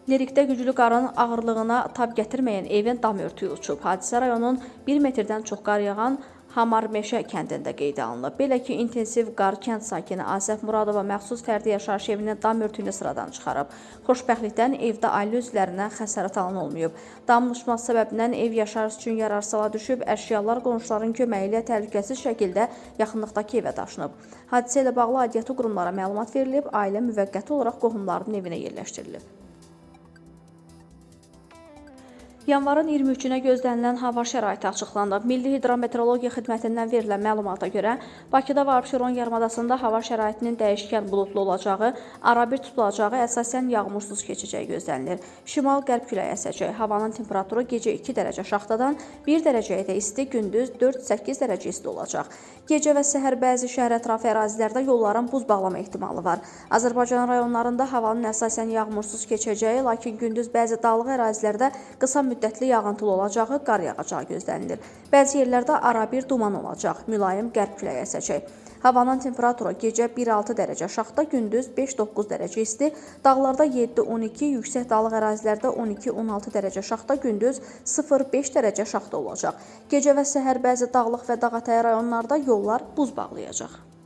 Nerikdə güclü qarın ağırlığına tab gətirməyən evin dam örtüyü uçub. Hadisə rayonun 1 metrdən çox qar yağan Hamarmeşə kəndində qeydə alınıb. Belə ki, intensiv qar kənd sakini Asəf Muradova məxsus fərdi yaşayış evinin dam örtüyünü sıradan çıxarıb. Xoşbəxtlikdən evdə ailə üzvlərinə xəsarət alan olmayıb. Damın uçması səbəbindən ev yaşayış üçün yararsız hala düşüb, əşyalar qonşuların köməyi ilə təhlükəsiz şəkildə yaxınlıqdakı evə daşınıb. Hadisə ilə bağlı aidiyyatı qurumlara məlumat verilib, ailə müvəqqəti olaraq qohumlarının evinə yerləşdirilib. Yanvarın 23-nə gözlənilən hava şəraiti açıqlandı. Milli Hidrometeorologiya Xidmətindən verilən məlumata görə, Bakıda və Abşeron yarımadasında hava şəraitinin dəyişkən buludlu olacağı, arabir tutulacağı, əsasən yağmursuz keçəcəyi gözlənilir. Şimal-qərb küləyi əsəcək. Havanın temperaturu gecə 2 dərəcə şaxtadan 1 dərəcəyə də isti, gündüz 4-8 dərəcə isti olacaq. Gecə və səhər bəzi şəhər ətrafı ərazilərdə yolların buz bağlama ehtimalı var. Azərbaycan rayonlarında havanın əsasən yağmursuz keçəcəyi, lakin gündüz bəzi dağlıq ərazilərdə qısa müddətli yağıntılı olacağı, qar yağacağı gözlənilir. Bəzi yerlərdə arabir duman olacaq, mülayim qərb küləyi əsəcək. Havanın temperaturu gecə 1-6 dərəcə şaxta, gündüz 5-9 dərəcə isti, dağlarda 7-12, yüksək dağlıq ərazilərdə 12-16 dərəcə şaxta, gündüz 0-5 dərəcə şaxta olacaq. Gecə və səhər bəzi dağlıq və dağətəyi rayonlarda yollar buz bağlayacaq.